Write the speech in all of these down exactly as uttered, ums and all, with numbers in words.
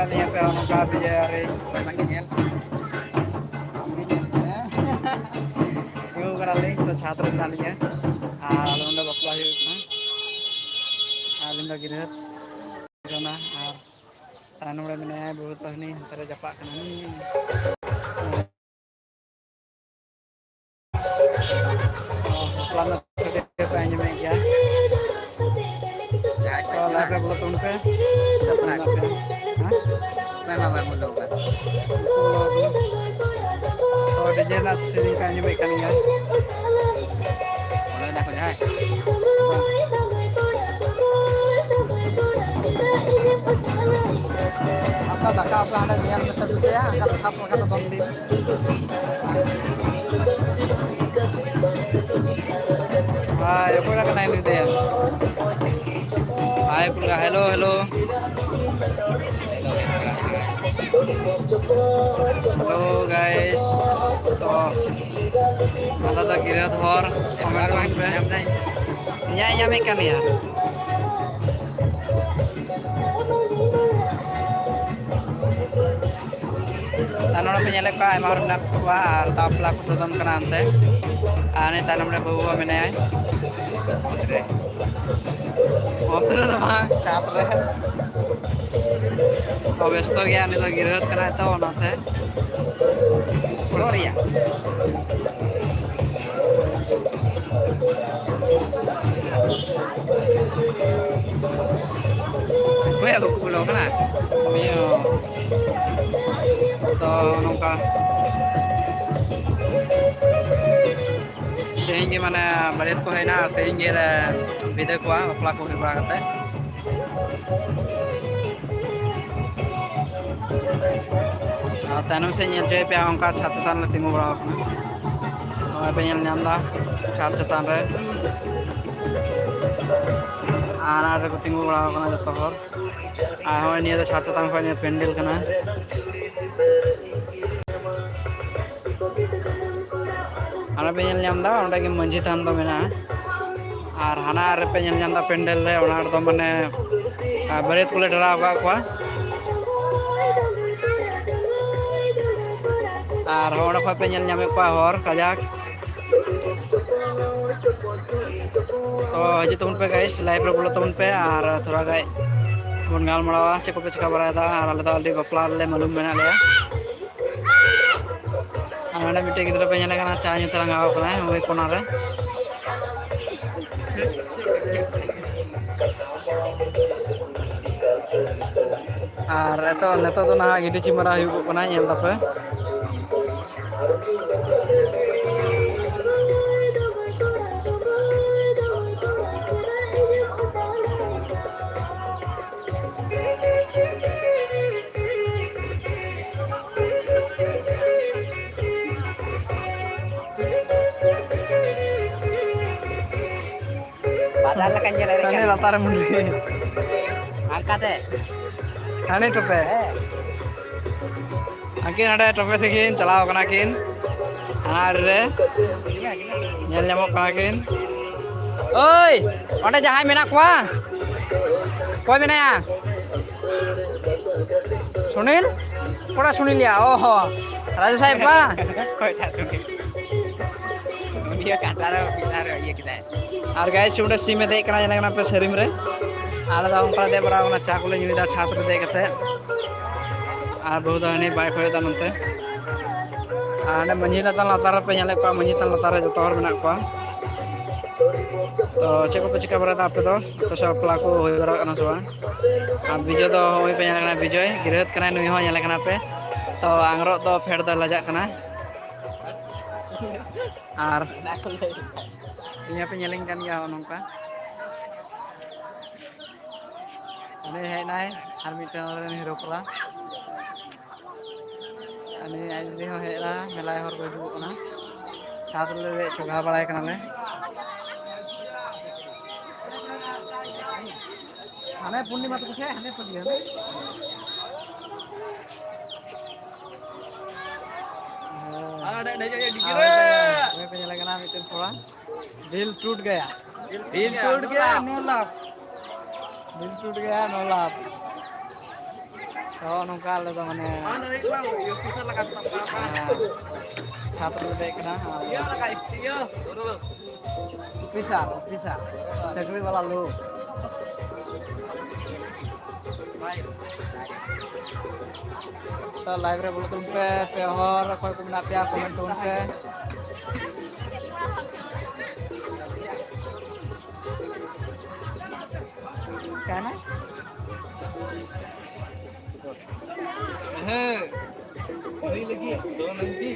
ᱱᱤᱭᱟᱹ ᱯᱮ ᱱᱚᱝᱠᱟ ᱵᱤᱡᱚᱭ ᱟᱨ ᱚᱱᱟ ᱜᱮ ᱧᱮᱞ᱾ ᱛᱤᱸᱜᱩ ᱠᱟᱱᱟᱞᱤᱧ, ᱛᱚ ᱪᱷᱟᱫᱽ ᱨᱮ ᱢᱮᱱᱟᱜ ᱞᱤᱧᱟ᱾ ᱟᱨ ᱱᱚᱸᱰᱮ ᱵᱟᱯᱞᱟ ᱦᱩᱭᱩᱜ ᱠᱟᱱᱟ᱾ ᱟᱹᱞᱤᱧ ᱫᱚ ᱜᱤᱨᱟᱹ ᱠᱟᱱᱟ᱾ ᱟᱨ ᱛᱟᱭᱱᱚᱢ ᱨᱮ ᱢᱮᱱᱟᱭᱟ ᱵᱟᱹᱦᱩ ᱛᱟᱹᱦᱱᱤ, ᱦᱟᱱᱛᱮ ᱨᱮ ᱡᱟᱯᱟᱜ ᱠᱟᱱᱟ᱾ ᱵᱟᱯᱞᱟ ᱨᱮᱱᱟᱜ ᱥᱟᱰᱮ ᱯᱮ ᱟᱸᱡᱚᱢᱮᱫ ᱜᱮᱭᱟ᱾ ᱛᱚ, live ᱨᱮ ᱵᱚᱞᱚ ᱛᱟᱵᱚᱱ ᱯᱮ᱾ ᱦᱮᱸ? ᱛᱚ, DJ ᱨᱮᱱᱟᱜ ᱥᱮᱨᱮᱧ ᱯᱮ ᱟᱸᱡᱚᱢᱮᱫ ᱠᱟᱱ ᱜᱮᱭᱟ᱾ ᱟᱪᱪᱷᱟ, ᱫᱟᱠᱟ ᱩᱛᱩ ᱦᱟᱸᱰᱮ ᱧᱮᱞ ᱢᱮᱥᱮ ᱫᱩᱥᱨᱟ, ᱚᱱᱠᱟ ᱫᱚ ᱥᱟᱵ ᱞᱮᱠᱟ ᱫᱚ ᱵᱟᱝ ᱦᱩᱭᱩᱜᱼᱟ᱾ ᱦᱟᱭ, ᱚᱠᱚᱭ ᱠᱟᱱᱟᱭ ᱱᱩᱭ ᱫᱚ ᱭᱟ? ᱦᱟᱭ, ᱠᱩᱞᱟ, hello, hello. Hello, guys. ᱛᱚ, ᱟᱞᱮ ᱫᱚ ᱜᱤᱨᱟᱹ ᱫᱷᱚᱨ, comment ᱛᱟᱵᱚᱱ ᱯᱮ᱾ ᱤᱧᱟᱹᱜ ᱧᱟᱢᱮᱫ ᱠᱟᱱ ᱜᱮᱭᱟ᱾ ᱟᱨ ᱱᱚᱰᱮ ᱯᱮ ᱧᱮᱞᱮᱫ ᱠᱚᱣᱟ, ᱟᱭᱢᱟ ᱦᱚᱲ ᱢᱮᱱᱟᱜ ᱠᱚᱣᱟ ᱟᱨ ᱵᱟᱯᱞᱟ ᱠᱚ ᱛᱩᱫᱚᱱ ᱠᱟᱱᱟ ᱦᱟᱱᱛᱮ᱾ ᱟᱨ ᱱᱤᱭᱟᱹ ᱛᱟᱭᱱᱚᱢ ᱨᱮ ᱵᱟᱹᱦᱩ ᱦᱚᱸ ᱢᱮᱱᱟᱭᱟ᱾ ᱚᱱᱛᱮ ᱨᱮ ᱫᱚ ᱵᱟᱝ, ᱪᱷᱟᱫᱽ ᱨᱮ᱾ ᱚ, ᱵᱮᱥᱛᱚ ᱜᱮᱭᱟ, ᱩᱱᱤ ᱫᱚ ᱜᱤᱨᱟᱹ ᱠᱟᱱᱟᱭ ᱛᱚ, ᱚᱱᱟᱛᱮ᱾ ᱚᱲᱟᱜ ᱨᱮᱭᱟᱜ᱾ ᱚᱠᱚᱭᱟᱜ ᱵᱟᱠᱚ ᱵᱚᱞᱚ ᱠᱟᱱᱟ? ᱩᱱᱤ ᱦᱚᱸ᱾ ᱛᱚ, ᱱᱚᱝᱠᱟ᱾ ᱛᱮᱦᱮᱧ ᱜᱮ ᱢᱟᱱᱮ ᱵᱟᱹᱨᱭᱟᱹᱛ ᱠᱚ ᱦᱮᱡ ᱮᱱᱟ ᱟᱨ ᱛᱮᱦᱮᱧ ᱜᱮ ᱞᱮ ᱵᱤᱫᱟᱹᱭ ᱠᱚᱣᱟ ᱵᱟᱯᱞᱟ ᱠᱚ ᱦᱩᱭ ᱵᱟᱲᱟ ᱠᱟᱛᱮ᱾ ᱟᱨ ᱛᱟᱭᱱᱚᱢ ᱥᱮᱫ ᱧᱮᱞ ᱦᱚᱪᱚᱭ ᱯᱮ, ᱚᱱᱠᱟ ᱪᱷᱟᱫᱽ ᱪᱮᱛᱟᱱ ᱞᱮ ᱛᱤᱸᱜᱩ ᱵᱟᱲᱟ ᱟᱠᱟᱱᱟ᱾ ᱱᱚᱜᱼᱚᱭ ᱯᱮ ᱧᱮᱞ ᱧᱟᱢ ᱮᱫᱟ ᱪᱷᱟᱫᱽ ᱪᱮᱛᱟᱱ ᱨᱮ᱾ ᱟᱨ ᱨᱮᱠᱚ ᱛᱤᱸᱜᱩ ᱵᱟᱲᱟ ᱟᱠᱟᱱᱟ ᱡᱚᱛᱚ ᱦᱚᱲ᱾ ᱟᱨ ᱦᱚᱸᱜᱼᱚᱭ ᱱᱤᱭᱟᱹ ᱫᱚ ᱪᱷᱟᱫᱽ ᱪᱮᱛᱟᱱ ᱠᱷᱚᱱ ᱱᱤᱭᱟᱹ ᱯᱮᱱᱰᱮᱞ ᱠᱟᱱᱟ᱾ ᱦᱟᱱᱟ ᱯᱮ ᱧᱮᱞ ᱧᱟᱢ ᱮᱫᱟ, ᱚᱸᱰᱮ ᱜᱮ ᱢᱟᱹᱡᱷᱤ ᱛᱷᱟᱱ ᱫᱚ ᱢᱮᱱᱟᱜᱼᱟ᱾ ᱟᱨ ᱦᱟᱱᱟ ᱨᱮᱯᱮ ᱧᱮᱞ ᱧᱟᱢ ᱮᱫᱟ ᱯᱮᱱᱰᱮᱞ ᱨᱮ, ᱚᱱᱟ ᱨᱮᱫᱚ ᱢᱟᱱᱮ, ᱟᱨ ᱵᱟᱹᱨᱭᱟᱹᱛ ᱠᱚᱞᱮ ᱰᱮᱨᱟ ᱟᱠᱟᱫ ᱠᱚᱣᱟ᱾ ᱟᱨ ᱦᱚᱸ ᱚᱸᱰᱮ ᱠᱷᱚᱱ ᱯᱮ ᱧᱮᱞ ᱧᱟᱢᱮᱫ ᱠᱚᱣᱟ ᱦᱚᱨ ᱠᱟᱡᱟᱠ᱾ ᱛᱚ ᱦᱤᱡᱩᱜ ᱛᱟᱵᱚᱱ ᱯᱮ guys, live ᱨᱮ ᱵᱚᱞᱚ ᱛᱟᱵᱚᱱ ᱯᱮ ᱟᱨ ᱛᱷᱚᱲᱟ ᱜᱟᱱ ᱵᱚᱱ ᱜᱟᱞᱢᱟᱨᱟᱣᱟ ᱪᱮᱫ ᱠᱚᱯᱮ ᱪᱤᱠᱟ ᱵᱟᱲᱟᱭᱮᱫᱟ᱾ ᱟᱨ ᱟᱞᱮ ᱫᱚ ᱟᱹᱰᱤ ᱵᱟᱯᱞᱟ ᱨᱮᱞᱮ ᱢᱟᱞᱩᱢ ᱢᱮᱱᱟᱜ ᱞᱮᱭᱟ᱾ ᱟᱨ ᱱᱚᱰᱮ ᱢᱤᱫᱴᱮᱡ ᱜᱤᱫᱽᱨᱟᱹ ᱯᱮ ᱧᱮᱞᱮ ᱠᱟᱱᱟ, ᱪᱟ ᱧᱩ ᱛᱮ ᱞᱟᱸᱜᱟᱣ ᱠᱟᱱᱟᱭ ᱳᱭ ᱠᱚᱱᱟ ᱨᱮ᱾ ᱟᱨ ᱮᱛᱚ ᱱᱤᱛᱚᱜ ᱫᱚ ᱱᱟᱦᱟᱜ ᱜᱤᱰᱤ ᱪᱤᱢᱟᱹᱨᱟ ᱦᱩᱭᱩᱜᱚᱜ ᱠᱟᱱᱟ, ᱧᱮᱞ ᱫᱟᱯᱮ᱾ ᱵᱟᱡᱟᱨ ᱞᱮᱠᱟᱧ ᱧᱮᱞᱮᱫ ᱦᱟᱱᱮ ᱠᱟᱱ᱾ ᱞᱟᱛᱟᱨ ᱨᱮ ᱢᱩᱨᱜᱟᱹ᱾ ᱦᱟᱱᱠᱟᱛᱮ᱾ ᱦᱟᱱᱮ ᱴᱚᱯᱮ᱾ ᱦᱮᱸ᱾ ᱟᱹᱠᱤᱱ ᱦᱟᱸᱰᱮ ᱴᱚᱯᱮ ᱛᱮᱠᱤᱱ ᱪᱟᱞᱟᱣ ᱠᱟᱱᱟ ᱠᱤᱱ᱾ ᱦᱟᱱᱟ ᱟᱲᱮ ᱨᱮ ᱧᱮᱞ ᱧᱟᱢᱚᱜ ᱠᱟᱱᱟ ᱠᱤᱱ᱾ ᱳᱭ, ᱚᱸᱰᱮ ᱡᱟᱦᱟᱸᱭ ᱢᱮᱱᱟᱜ ᱠᱚᱣᱟ? ᱚᱠᱚᱭ ᱢᱮᱱᱟᱭᱟ? ᱥᱩᱱᱤᱞ? ᱚᱠᱚᱭᱴᱟᱜ ᱥᱩᱱᱤᱞ ᱭᱟ? ᱚ ᱦᱚ, ᱨᱟᱡᱩ ᱥᱟᱦᱮᱵ ᱵᱟ? ᱚᱠᱚᱭᱴᱟᱜ ᱥᱩᱱᱤᱞ? ᱩᱱᱤ ᱦᱚᱸ ᱠᱟᱴᱟ ᱨᱮ ᱢᱤᱫ ᱫᱷᱟᱣ ᱨᱮ ᱤᱭᱟᱹ ᱠᱮᱫᱟᱭ᱾ ᱟᱨ guys, ᱚᱸᱰᱮ ᱥᱤᱢ ᱮ ᱫᱮᱡ ᱠᱟᱱᱟ, ᱧᱮᱞᱮ ᱠᱟᱱᱟ ᱯᱮ ᱥᱟᱹᱨᱤᱢ ᱨᱮ᱾ ᱟᱞᱮ ᱫᱚ ᱚᱱᱠᱟ ᱞᱮ ᱫᱮᱡ ᱵᱟᱲᱟ ᱟᱠᱟᱱᱟ, ᱪᱟ ᱠᱚᱞᱮ ᱧᱩᱭᱮᱫᱟ ᱪᱷᱟᱛ ᱨᱮ ᱫᱮᱡ ᱠᱟᱛᱮ᱾ ᱟᱨ ᱵᱟᱹᱦᱩ ᱫᱚ ᱦᱟᱹᱱᱤ ᱵᱟᱭ ᱠᱚᱭᱚᱜ ᱮᱫᱟ ᱱᱚᱱᱛᱮ᱾ ᱟᱨ ᱚᱸᱰᱮ ᱢᱟᱹᱡᱷᱤ ᱛᱷᱟᱱ ᱞᱟᱛᱟᱨ ᱨᱮᱯᱮ ᱧᱮᱞᱮᱫ ᱠᱚᱣᱟ, ᱢᱟᱹᱡᱷᱤ ᱛᱷᱟᱱ ᱞᱟᱛᱟᱨ ᱨᱮ ᱡᱚᱛᱚ ᱦᱚᱲ ᱢᱮᱱᱟᱜ ᱠᱚᱣᱟ᱾ ᱛᱚ ᱪᱮᱫ ᱠᱚᱯᱮ ᱪᱤᱠᱟ ᱵᱟᱲᱟᱭᱮᱫᱟ ᱟᱯᱮ ᱫᱚ? ᱟᱯᱮ ᱥᱮᱫ ᱵᱟᱯᱞᱟ ᱠᱚ ᱦᱩᱭ ᱵᱟᱲᱟᱜ ᱠᱟᱱᱟ ᱥᱮ ᱵᱟᱝ? ᱟᱨ ᱵᱤᱡᱚᱭ ᱫᱚ ᱱᱚᱜᱼᱚᱭ ᱯᱮ ᱧᱮᱞᱮ ᱠᱟᱱᱟ, ᱵᱤᱡᱚᱭ ᱜᱤᱨᱟᱹᱛ ᱠᱟᱱᱟᱭ, ᱱᱩᱭ ᱦᱚᱸ ᱧᱮᱞᱮ ᱠᱟᱱᱟ ᱯᱮ᱾ ᱛᱚ ᱟᱝᱨᱚᱜ ᱫᱚ ᱯᱷᱮᱰ ᱫᱚᱭ ᱞᱟᱡᱟᱜ ᱠᱟᱱᱟ᱾ ᱟᱨ ᱤᱧ ᱦᱚᱸᱯᱮ ᱧᱮᱞᱤᱧ ᱠᱟᱱ ᱜᱮᱭᱟ ᱱᱚᱜᱼᱚ ᱱᱚᱝᱠᱟ᱾ ᱩᱱᱤ ᱦᱮᱡ ᱮᱱᱟᱭ ᱟᱨ ᱢᱤᱫᱴᱮᱱ ᱟᱞᱮᱨᱮᱱ ᱦᱤᱨᱳ ᱠᱚᱲᱟ᱾ ᱩᱱᱤ ᱟᱡ ᱫᱤᱫᱤ ᱦᱚᱸ ᱦᱮᱡ ᱮᱱᱟ, ᱢᱮᱞᱟᱭ ᱦᱚᱲ ᱠᱚ ᱦᱤᱡᱩᱜᱚᱜ ᱠᱟᱱᱟ᱾ ᱪᱷᱟᱛ ᱨᱮᱞᱮ ᱫᱮᱡ ᱪᱚᱜᱷᱟ ᱵᱟᱲᱟᱭ ᱠᱟᱱᱟᱞᱮ᱾ ᱦᱟᱱᱮ ᱯᱩᱨᱱᱤᱢᱟ ᱛᱟᱠᱚ ᱴᱷᱮᱡ, ᱦᱟᱱᱮ ᱯᱩᱨᱱᱤᱢᱟ᱾ ᱦᱮᱸ᱾ ᱟᱨ ᱚᱸᱰᱮ ᱰᱤᱡᱮ ᱨᱮ᱾ ᱟᱨ ᱚᱸᱰᱮ ᱯᱮ ᱧᱮᱞᱮ ᱠᱟᱱᱟ ᱢᱤᱫᱴᱮᱱ ᱠᱚᱲᱟ᱾ ᱫᱤᱞ ᱴᱩᱴ ᱜᱟᱭᱟ᱾ ᱫᱤᱞ ᱴᱩᱴ ᱜᱟᱭᱟ, ᱱᱚ ᱞᱟᱠᱷ᱾ ᱫᱤᱞ ᱴᱩᱴ ᱜᱟᱭᱟ, ᱱᱚ ᱞᱟᱠᱷ᱾ ᱛᱚ ᱱᱚᱝᱠᱟ ᱟᱞᱮ ᱫᱚ ᱢᱟᱱᱮ, ᱦᱮᱸ, ᱪᱷᱟᱛ ᱨᱮᱞᱮ ᱫᱮᱡ ᱠᱟᱱᱟ᱾ ᱚᱯᱷᱤᱥᱟᱨ, ᱚᱯᱷᱤᱥᱟᱨ, ᱪᱟᱹᱠᱨᱤ ᱵᱟᱞᱟ ᱞᱳᱠ᱾ ᱛᱚ ᱞᱟᱭᱤᱵᱷ ᱨᱮ ᱵᱚᱞᱚ ᱛᱟᱵᱚᱱ ᱯᱮ, ᱯᱮ ᱦᱚᱲ ᱚᱠᱚᱭ ᱠᱚ ᱢᱮᱱᱟᱜ ᱯᱮᱭᱟ ᱠᱚᱢᱮᱱᱴ ᱛᱟᱵᱚᱱ ᱯᱮ᱾ ᱠᱟᱱᱟ? ᱦᱮᱸ, ᱩᱱᱤ ᱞᱟᱹᱜᱤᱫ ᱫᱚ ᱱᱟᱭᱤᱱᱴᱤ᱾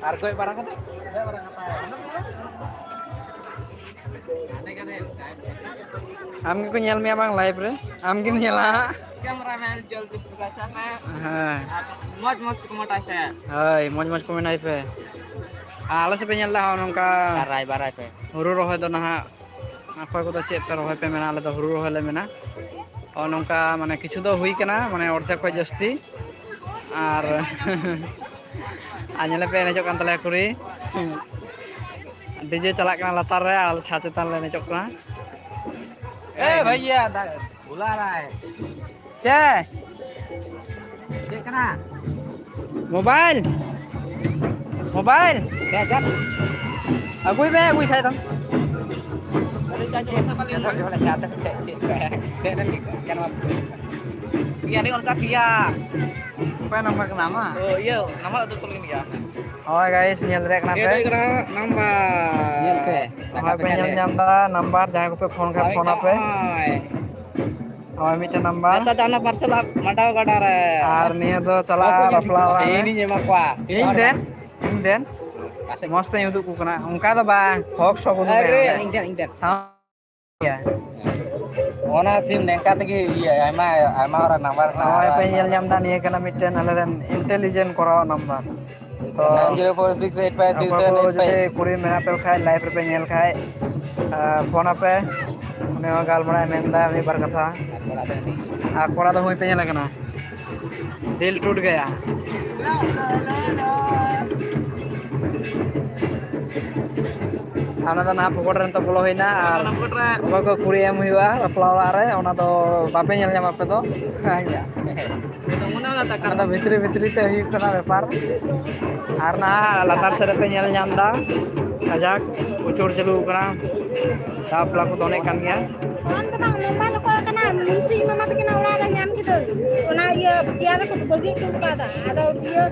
ᱟᱨ ᱜᱚᱡ ᱵᱟᱲᱟ ᱠᱟᱛᱮ? ᱟᱢ ᱜᱮᱠᱚ ᱧᱮᱞ ᱢᱮᱭᱟ ᱵᱟᱝ ᱞᱟᱭᱤᱵᱷ ᱨᱮ, ᱟᱢ ᱜᱮᱢ ᱧᱮᱞᱟ ᱦᱟᱸᱜ᱾ ᱠᱮᱢᱮᱨᱟᱢᱮᱱ ᱡᱚᱞᱫᱤ ᱯᱨᱚᱠᱟᱥ ᱢᱮ᱾ ᱦᱮᱸ᱾ ᱟᱨ ᱢᱚᱡᱽ ᱢᱚᱡᱽ ᱠᱚ ᱢᱚᱴᱟᱭ ᱯᱮ᱾ ᱦᱳᱭ, ᱢᱚᱡᱽ ᱢᱚᱡᱽ ᱠᱚ ᱢᱮᱱᱟᱭ ᱯᱮ᱾ ᱟᱨ ᱟᱞᱮ ᱥᱮᱫ ᱯᱮ ᱧᱮᱞ ᱮᱫᱟ ᱦᱚᱸᱜᱼᱚ ᱱᱚᱝᱠᱟ ᱵᱟᱨᱟᱭ ᱵᱟᱨᱟᱭ ᱯᱮ᱾ ᱦᱩᱲᱩ ᱨᱚᱦᱚᱭ ᱫᱚ ᱱᱟᱦᱟᱜ ᱚᱠᱚᱭ ᱠᱚᱫᱚ ᱪᱮᱫ ᱯᱮ ᱨᱚᱦᱚᱭ ᱯᱮ ᱢᱮᱱᱟ, ᱟᱞᱮ ᱫᱚ ᱦᱩᱲᱩ ᱨᱚᱦᱚᱭ ᱞᱮ ᱢᱮᱱᱟ᱾ ᱱᱚᱜᱼᱚ ᱱᱚᱝᱠᱟ ᱢᱟᱱᱮ ᱠᱤᱪᱷᱩ ᱫᱚ ᱦᱩᱭ ᱠᱟᱱᱟ, ᱢᱟᱱᱮ ᱚᱨᱫᱷᱮᱠ ᱠᱷᱚᱱ ᱡᱟᱹᱥᱛᱤ᱾ ᱟᱨ, ᱟᱨ ᱧᱮᱞᱮ ᱯᱮ ᱮᱱᱮᱡᱚᱜ ᱠᱟᱱ ᱛᱟᱞᱮᱭᱟ ᱠᱩᱲᱤ᱾ ᱰᱤᱡᱮ ᱪᱟᱞᱟᱜ ᱠᱟᱱᱟ ᱞᱟᱛᱟᱨ ᱨᱮ ᱟᱨ ᱟᱞᱮ ᱪᱷᱟᱛ ᱪᱮᱛᱟᱱ ᱨᱮᱞᱮ ᱮᱱᱮᱡᱚᱜ ᱠᱟᱱᱟ᱾ ᱮ ᱵᱷᱟᱭᱭᱟ, ᱫᱟ-, ᱵᱩᱞᱟ ᱨᱟᱦᱟ ᱦᱟᱭ᱾ ᱪᱮ? ᱪᱮᱫ ᱠᱟᱱᱟ? ᱢᱳᱵᱟᱭᱤᱞ? ᱢᱳᱵᱟᱭᱤᱞ? ᱦᱮᱸ, ᱪᱟᱞ᱾ ᱟᱹᱜᱩᱭ ᱢᱮ, ᱟᱹᱜᱩᱭ ᱠᱷᱟᱡ ᱫᱚ᱾ ᱤᱭᱟᱹ, ᱟᱹᱰᱤ ᱚᱱᱠᱟ ᱯᱮᱭᱟ᱾ ᱚᱠᱚᱭ ᱱᱟᱢᱵᱟᱨ ᱠᱟᱱᱟ ᱟᱢᱟᱜ? ᱚ, ᱤᱭᱟᱹ, ᱱᱟᱢᱵᱟᱨ ᱫᱚ ᱛᱟᱹᱞᱤᱧ ᱜᱮᱭᱟ᱾ ᱦᱳᱭ, ᱜᱟᱭᱤᱥ, ᱧᱮᱞ ᱫᱟᱲᱮᱭᱟᱜ ᱠᱟᱱᱟ ᱯᱮ᱾ ᱱᱟᱢᱵᱟᱨ᱾ ᱧᱮᱞ ᱯᱮ᱾ ᱱᱚᱜᱼᱚᱭ ᱯᱮ ᱧᱮᱞ ᱧᱟᱢ ᱮᱫᱟ ᱱᱟᱢᱵᱟᱨ, ᱡᱟᱦᱟᱸᱭ ᱠᱚᱯᱮ ᱯᱷᱳᱱ ᱠᱷᱟᱡ ᱯᱷᱳᱱ ᱟᱯᱮ᱾ ᱦᱳᱭ᱾ ᱦᱳᱭ, ᱢᱤᱫᱴᱮᱱ ᱱᱟᱢᱵᱟᱨ᱾ ᱱᱮᱛᱟᱨ ᱫᱚ ᱚᱱᱟ ᱯᱟᱨᱥᱮᱞ ᱢᱟᱰᱟᱣ ᱜᱟᱰᱟ ᱨᱮ᱾ ᱟᱨ ᱱᱤᱭᱟᱹ ᱫᱚ ᱪᱟᱞᱟᱜᱼᱟ ᱵᱟᱠᱚ ᱧᱟᱢ ᱵᱟᱯᱞᱟ ᱚᱲᱟᱜ ᱨᱮ᱾ ᱤᱧ ᱤᱧ ᱮᱢᱟ ᱠᱚᱣᱟ᱾ ᱤᱧ ᱫᱮᱱ, ᱤᱧ ᱫᱮᱱ᱾ ᱢᱟᱥᱮ᱾ ᱢᱚᱡᱽ ᱛᱮᱧ ᱩᱫᱩᱜ ᱠᱚ ᱠᱟᱱᱟ᱾ ᱚᱱᱠᱟ ᱫᱚ ᱵᱟᱝ, ᱦᱚᱠ ᱥᱚᱠ ᱩᱫᱩᱜ ᱟᱨᱮ, ᱢᱮ᱾ ᱤᱧ ᱫᱮᱱ, ᱤᱧ ᱫᱮᱱ᱾ ᱥᱟᱶ-, ᱚᱱᱟ ᱥᱤᱢ ᱱᱮᱝᱠᱟ ᱛᱮᱜᱮ ᱤᱭᱟᱹ, ᱟᱭᱢᱟ, ᱟᱭᱢᱟ ᱦᱚᱲᱟᱜ ᱱᱟᱢᱵᱟᱨ ᱦᱮᱱᱟᱜᱼᱟ, ᱱᱚᱜᱼᱚᱭ ᱯᱮ ᱟᱭᱢᱟ ᱧᱮᱞ ᱧᱟᱢ ᱮᱫᱟ, ᱱᱤᱭᱟᱹ ᱠᱟᱱᱟ ᱢᱤᱫᱴᱮᱱ ᱟᱞᱮᱨᱮᱱ intelligent ᱠᱚᱨᱟᱣ ᱱᱟᱢᱵᱟᱨ᱾ ᱛᱚ, nine zero four six eight five three seven eight five᱾ ᱚᱠᱚᱭ ᱠᱚ ᱡᱩᱫᱤ ᱠᱩᱲᱤ ᱢᱮᱱᱟᱜ ᱯᱮ ᱠᱷᱟᱡ, live ᱨᱮᱯᱮ ᱧᱮᱞ ᱠᱷᱟᱡ, ᱟᱨ ᱯᱷᱳᱱ ᱟᱯᱮ, ᱩᱱᱤ ᱦᱚᱸ ᱜᱟᱞᱢᱟᱨᱟᱣ ᱢᱮᱱᱫᱟ ᱢᱤᱫ ᱵᱟᱨ ᱠᱟᱛᱷᱟ᱾ ᱟᱨ ᱠᱚᱲᱟ ᱫᱚ ᱦᱩᱭ ᱯᱮ ᱧᱮᱞ ᱠᱟᱱᱟ, ᱫᱤᱞ ᱴᱩᱴ ᱜᱟᱭᱟ᱾ ᱚᱱᱟ ᱫᱚ ᱱᱟᱦᱟᱜ ᱯᱚᱠᱚᱴ ᱨᱮ ᱱᱤᱛᱚᱜ ᱵᱚᱞᱚ ᱦᱩᱭᱱᱟ, ᱟᱨ ᱚᱠᱚᱭ ᱠᱚ ᱠᱩᱲᱤ ᱮᱢ ᱦᱩᱭᱩᱜᱼᱟ ᱵᱟᱯᱞᱟ ᱚᱲᱟᱜ ᱨᱮ, ᱚᱱᱟ ᱫᱚ ᱵᱟᱯᱮ ᱧᱮᱞ ᱧᱟᱢᱟ ᱟᱯᱮ ᱫᱚ᱾ ᱚᱱᱟ ᱫᱚ ᱵᱷᱤᱛᱨᱤ ᱵᱷᱤᱛᱨᱤ ᱛᱮ ᱦᱩᱭᱩᱜ ᱠᱟᱱᱟ ᱵᱮᱯᱟᱨ᱾ ᱟᱨ ᱱᱟᱦᱟᱜ ᱞᱟᱛᱟᱨ ᱥᱮᱫ ᱨᱮᱯᱮ ᱧᱮᱞ ᱧᱟᱢ ᱮᱫᱟ, ᱠᱟᱡᱟᱠ ᱩᱪᱟᱹᱲ ᱪᱟᱹᱞᱩ ᱟᱠᱟᱱᱟ, ᱵᱟᱯᱞᱟ ᱠᱚ ᱫᱚᱱᱮᱫ ᱠᱟᱱ ᱜᱮᱭᱟ᱾ ᱵᱟᱝ ᱫᱚ ᱵᱟᱝ, ᱱᱚᱝᱠᱟ ᱞᱚᱠᱚ ᱠᱟᱱᱟ, ᱢᱩᱱᱥᱤ ᱢᱟᱢᱟ ᱛᱟᱹᱠᱤᱱ ᱚᱲᱟᱜ ᱨᱮ ᱧᱟᱢ ᱠᱮᱫᱟᱹᱧ᱾ ᱚᱱᱟ ᱤᱭᱟᱹ ᱪᱮᱭᱟᱨ ᱨᱮᱠᱚ ᱵᱟᱹᱜᱤ ᱦᱚᱴᱚ ᱠᱟᱫᱟ᱾ ᱟᱫᱚ ᱤᱭᱟᱹ,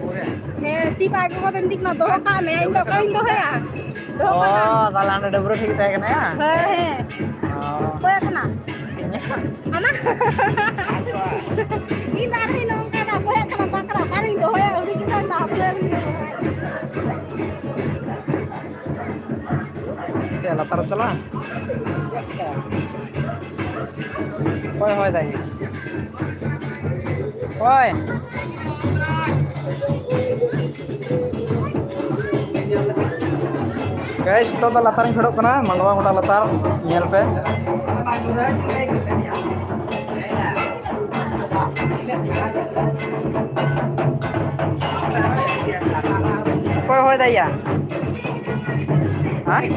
ᱦᱮᱸ, ᱥᱤ ᱵᱟᱭ ᱜᱚᱜᱚ ᱫᱚ ᱢᱮᱛᱟᱹᱧ ᱠᱟᱱᱟ, "ᱫᱚᱦᱚ ᱠᱟᱜ ᱢᱮ, ᱤᱧ ᱫᱚ ᱚᱠᱟᱨᱤᱧ ᱫᱚᱦᱚᱭᱟ?" ᱫᱚᱦᱚ ᱚ, ᱠᱟᱜ ᱢᱮ᱾ ᱛᱟᱦᱞᱮ ᱦᱟᱸᱰᱮ ᱰᱟᱹᱵᱽᱨᱟᱹ ᱴᱷᱤᱠ ᱛᱟᱦᱮᱸ ᱠᱟᱱᱟ, ᱭᱟ? ᱦᱮᱸ, ᱦᱮᱸ᱾ ᱚ᱾ ᱚᱠᱚᱭ ᱠᱟᱱᱟ? ᱤᱧᱟᱹᱜ᱾ ᱟᱢᱟᱜ? ᱤᱧ ᱫᱚ ᱟᱨᱦᱚᱸᱧ ᱱᱚᱝᱠᱟᱭᱮᱫᱟ, ᱚᱠᱚᱭᱟᱜ ᱠᱟᱱᱟ, ᱵᱟᱝ ᱠᱟᱱᱟ, ᱚᱠᱟᱨᱤᱧ ᱫᱚᱦᱚᱭᱟ? ᱦᱩᱰᱤᱧ ᱜᱤᱫᱽᱨᱟᱹᱧ ᱫᱚ ᱦᱟᱯᱮ᱾ ᱪᱮᱫ ᱞᱟᱛᱟᱨ ᱪᱟᱞᱟᱜᱼᱟ? ᱦᱳᱭ, ᱦᱳᱭ, ᱫᱟᱭ᱾ ᱦᱳᱭ᱾ Guys, ᱱᱤᱛᱚᱜ ᱫᱚ ᱞᱟᱛᱟᱨᱤᱧ ᱯᱷᱮᱰᱚᱜ ᱠᱟᱱᱟ, ᱢᱟᱰᱣᱟ ᱜᱚᱰᱟ ᱞᱟᱛᱟᱨ, ᱧᱮᱞ ᱯᱮ᱾ ᱚᱠᱚᱭ ᱦᱚᱦᱚᱭ ᱫᱟ ᱭᱟ? ᱦᱮᱸ?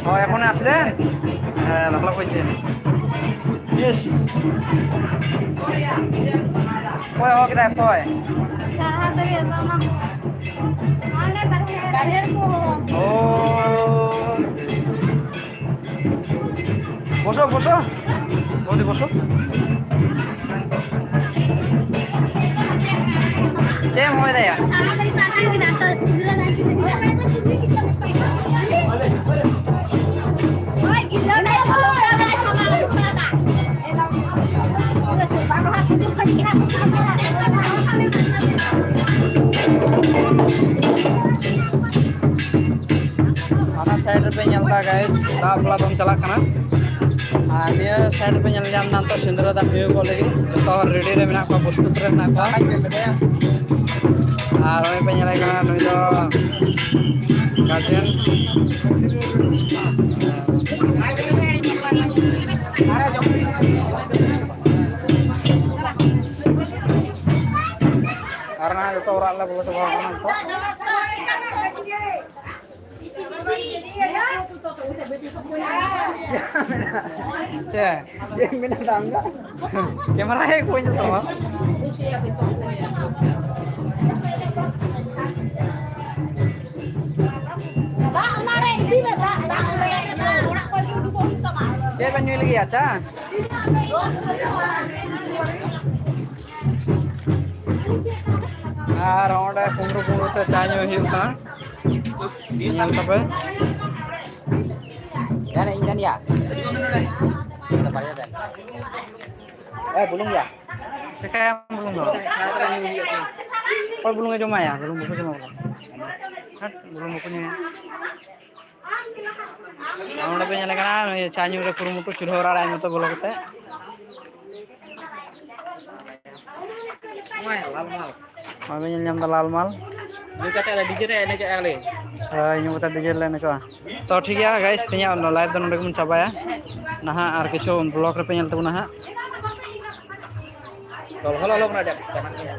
ᱦᱳᱭ, ᱮᱠᱷᱚᱱᱮ ᱟᱥᱮ? ᱦᱮᱸ, ᱵᱟᱯᱞᱟ ᱠᱚ ᱪᱮᱫ? ᱤᱥ᱾ ᱚᱠᱚᱭ ᱦᱚᱦᱚ ᱠᱮᱫᱟ, ᱚᱠᱚᱭ? ᱥᱟᱨᱦᱟᱣ ᱫᱟᱲᱮᱭᱟᱜ ᱫᱚ ᱚᱱᱟ ᱠᱚ᱾ ᱚᱸᱰᱮ ᱵᱟᱨᱦᱮ ᱨᱮ᱾ ᱵᱟᱨᱦᱮ ᱨᱮᱠᱚ ᱦᱚᱦᱚ᱾ ᱳ᱾ ᱵᱚᱥᱚ, ᱵᱚᱥᱚ᱾ ᱵᱚᱥᱚ᱾ ᱪᱮᱫ ᱮᱢ ᱦᱚᱦᱚᱭ ᱫᱟ ᱭᱟ? ᱚᱱᱟ side ᱨᱮᱯᱮ ᱧᱮᱞ ᱮᱫᱟ, guys, ᱫᱟᱜ ᱵᱟᱯᱞᱟ ᱫᱚᱱ ᱪᱟᱞᱟᱜ ᱠᱟᱱᱟ᱾ ᱟᱨ ᱱᱤᱭᱟᱹ side ᱨᱮᱯᱮ ᱧᱮᱞ ᱧᱟᱢ ᱮᱫᱟ, ᱱᱤᱛᱚᱜ ᱥᱤᱸᱫᱽᱨᱟᱹ ᱫᱟᱱ ᱦᱩᱭᱩᱜ ᱞᱟᱹᱜᱤᱫ᱾ ᱡᱚᱛᱚ ᱦᱚᱲ ready ᱨᱮ ᱢᱮᱱᱟᱜ ᱠᱚᱣᱟ, ᱯᱨᱚᱥᱛᱩᱛ ᱨᱮ ᱢᱮᱱᱟᱜ ᱠᱚᱣᱟ᱾ ᱟᱨ ᱱᱚᱜᱼᱚᱭ ᱯᱮ ᱧᱮᱞᱮ ᱠᱟᱱᱟ, ᱱᱩᱭ ᱫᱚ guardian᱾ ᱡᱚᱛᱚ ᱚᱲᱟᱜ ᱞᱮ ᱵᱚᱞᱚ ᱪᱟᱵᱟ ᱟᱠᱟᱱᱟ ᱱᱤᱛᱚᱜ᱾ ᱪᱮᱫ? ᱪᱮᱫ ᱮᱢ ᱢᱮᱱ ᱮᱫᱟ ᱟᱢ ᱫᱚ? ᱠᱮᱢᱮᱨᱟ ᱦᱮᱡ ᱠᱚ ᱧᱮᱞ ᱛᱟᱢᱟ᱾ ᱫᱟᱜ ᱚᱱᱟ ᱨᱮ ᱤᱫᱤ ᱢᱮ, ᱫᱟᱜ, ᱫᱟᱜ ᱚᱱᱟ ᱨᱮ ᱚᱲᱟᱜ ᱠᱷᱚᱱ ᱜᱮ ᱩᱰᱩᱠᱚᱜ ᱦᱩᱭᱩᱜ ᱛᱟᱢᱟ᱾ ᱪᱮᱫ ᱵᱮᱱ ᱧᱩᱭ ᱞᱟᱹᱜᱤᱫ? ᱟᱪᱪᱷᱟ᱾ ᱟᱨ ᱚᱸᱰᱮ ᱠᱩᱢᱵᱽᱲᱩ ᱠᱩᱢᱵᱽᱲᱩ ᱛᱮ ᱪᱟ ᱧᱩ ᱦᱩᱭᱩᱜ ᱠᱟᱱᱟ᱾ ᱧᱮᱞ ᱛᱟᱯᱮ᱾ ᱫᱮᱱ, ᱤᱧ ᱫᱮᱱ ᱭᱟ᱾ ᱤᱧ ᱫᱚ ᱵᱟᱨᱭᱟ ᱫᱮᱱ᱾ ᱮ, ᱵᱩᱞᱩᱝ ᱭᱟ᱾ ᱪᱮᱠᱟᱭᱟᱢ ᱵᱩᱞᱩᱝ ᱫᱚ? ᱚᱠᱚᱭ ᱵᱩᱞᱩᱝ ᱮ ᱡᱚᱢᱟᱭᱟ? ᱵᱩᱞᱩᱝ ᱵᱟᱠᱚ ᱡᱚᱢᱟ ᱵᱚᱞᱮ᱾ ᱦᱟᱴ, ᱵᱩᱞᱩᱝ ᱵᱟᱠᱚ ᱧᱩᱭᱟ᱾ ᱟᱨ ᱱᱚᱰᱮ ᱯᱮ ᱧᱮᱞᱮ ᱠᱟᱱᱟ, ᱱᱩᱭ ᱪᱟ ᱧᱩ ᱨᱮ ᱠᱩᱨᱩᱢᱩᱴᱩ, ᱪᱩᱞᱦᱟᱹ ᱚᱲᱟᱜ ᱨᱮ ᱟᱡ ᱢᱚᱛᱚ ᱵᱚᱞᱚ ᱠᱟᱛᱮ᱾ ᱱᱚᱜᱼᱚᱭ ᱞᱟᱞ ᱢᱟᱞ᱾ ᱱᱚᱜᱼᱚᱭ ᱵᱮᱱ ᱧᱮᱞ ᱧᱟᱢ ᱮᱫᱟ ᱞᱟᱞ ᱢᱟᱞ᱾ ᱧᱩ ᱠᱟᱛᱮ ᱟᱞᱮ ᱰᱤᱡᱮ ᱨᱮ ᱮᱱᱮᱡᱚᱜᱼᱟ ᱞᱮ᱾ ᱦᱳᱭ, ᱧᱩ ᱠᱟᱛᱮ ᱰᱤᱡᱮ ᱨᱮᱞᱮ ᱮᱱᱮᱡᱚᱜᱼᱟ᱾ ᱛᱚ ᱴᱷᱤᱠ ᱜᱮᱭᱟ guys, ᱛᱮᱦᱮᱧᱟᱜ ᱞᱟᱭᱤᱵᱷ ᱫᱚ ᱱᱚᱰᱮ ᱜᱮᱵᱚᱱ ᱪᱟᱵᱟᱭᱟ᱾ ᱱᱟᱦᱟᱜ ᱟᱨ ᱠᱤᱪᱷᱩ ᱵᱞᱚᱜ ᱨᱮᱯᱮ ᱧᱮᱞ ᱛᱟᱵᱚᱱᱟ ᱦᱟᱸᱜ᱾ ᱞᱚᱞᱚ ᱞᱚᱞᱚ ᱠᱟᱱᱟ, ᱪᱟᱞᱟᱜ ᱠᱟᱱᱟ᱾